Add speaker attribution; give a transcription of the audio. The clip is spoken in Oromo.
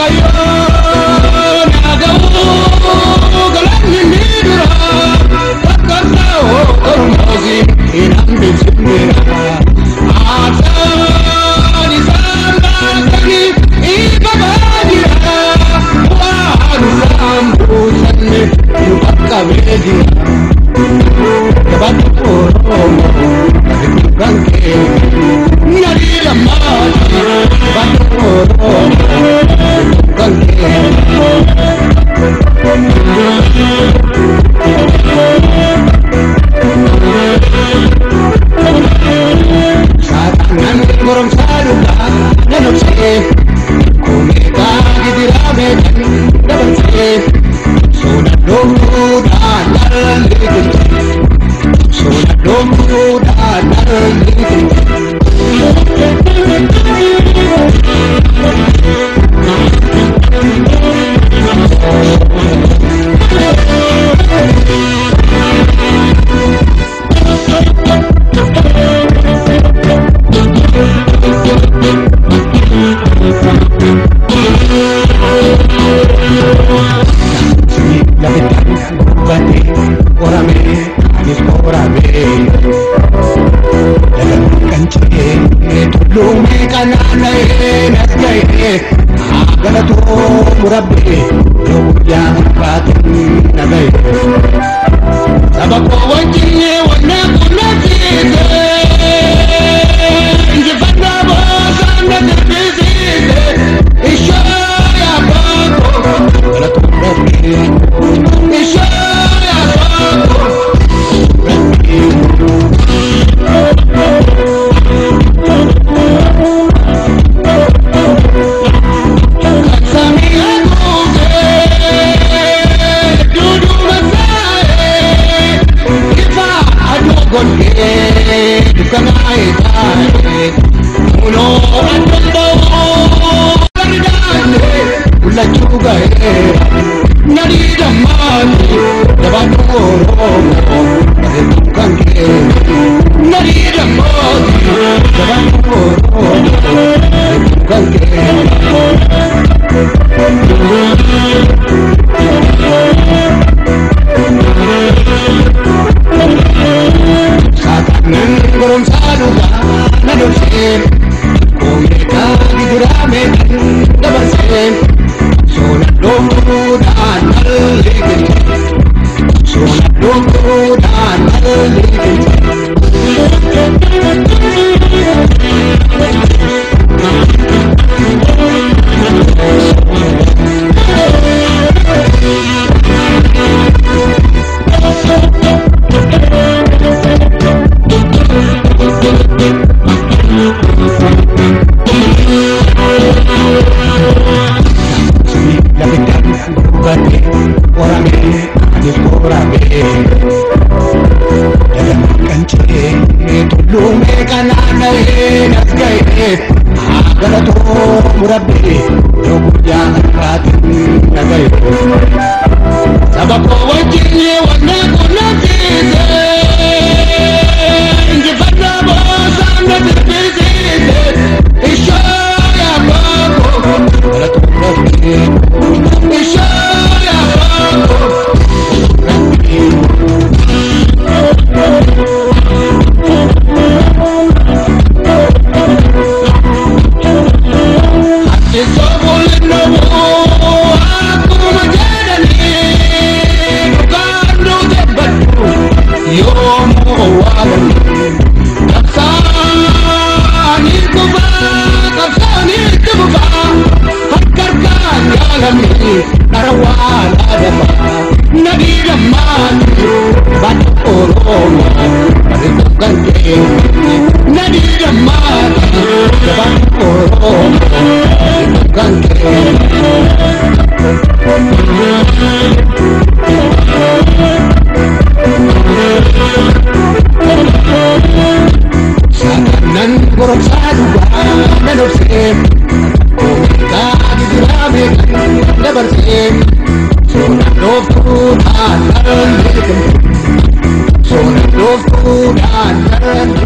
Speaker 1: Waaqayyoon haa galanni ni dura bakka Oromoos hin hambifneera. Aarsaan isaan baasanii ifa baadiyyaa waan isaan buusan nu qaqqabee jira. Jabaatu Oromoo kan kee nadi lammaati jabaatu Oromoo kan kee. Saaxanaan goromsaa dhugaa nan obsee kumeetaa gidiraa meeqan dabarsee soona dhooftuudhaan dhalli jirti. Soona dhooftuudhaan dhalli jirti. Lafittaan qoramee anis qoramee laga qancee tulluumee qanaana'ee nas ga'ee haa galatoomu Rabbi yoo guyyaa baatin na ga'e. Saba koo wajjin wanna qunnamsiise injifannaa boosaan na sirbisiise ishoo yaa baakoo galatoomu Rabbi ishoo yaa baakoo Rabbi. Saaxanaan goromsaa dhugaa na dhoksee kumeetaa gidiraa meeqan dabarsee soona dhooftuudhaan dhalli jirti. Soona dhooftuudhaan dhalli jirti. Lafittaan gubatee qoramee anis qoramee laga qancee tulluumee qanaana'ee nas ga'ee haa galatoomu Rabbi yoo guyyaa baatin na ga'e. Saba koo wajjin wanna qunnamsiise injifannaa boosaan na sirbisiise ishoo yaa baakoo galatoomu Rabbi ishoo yaa baakoo Rabbi. Ati sobulinoo akkuma jedhanii dhugaan nu jabbadhu yoomuu owwaalanii qabsaanii kufaa qabsaanii itti fufaa harka harkaan yaalamii dhara waan adabaa nadii lammaati baatu Oromoo bareedu kan ta'e nadii lammaati jabaatu Oromoo bareedu kan ta'e. Saaxanaan goromsaa dhugaa nan obsee kumeetaa gidiraa meeqan dabarsee soona dhooftuudhaan dhalli Soona dhooftuudhaan dhalli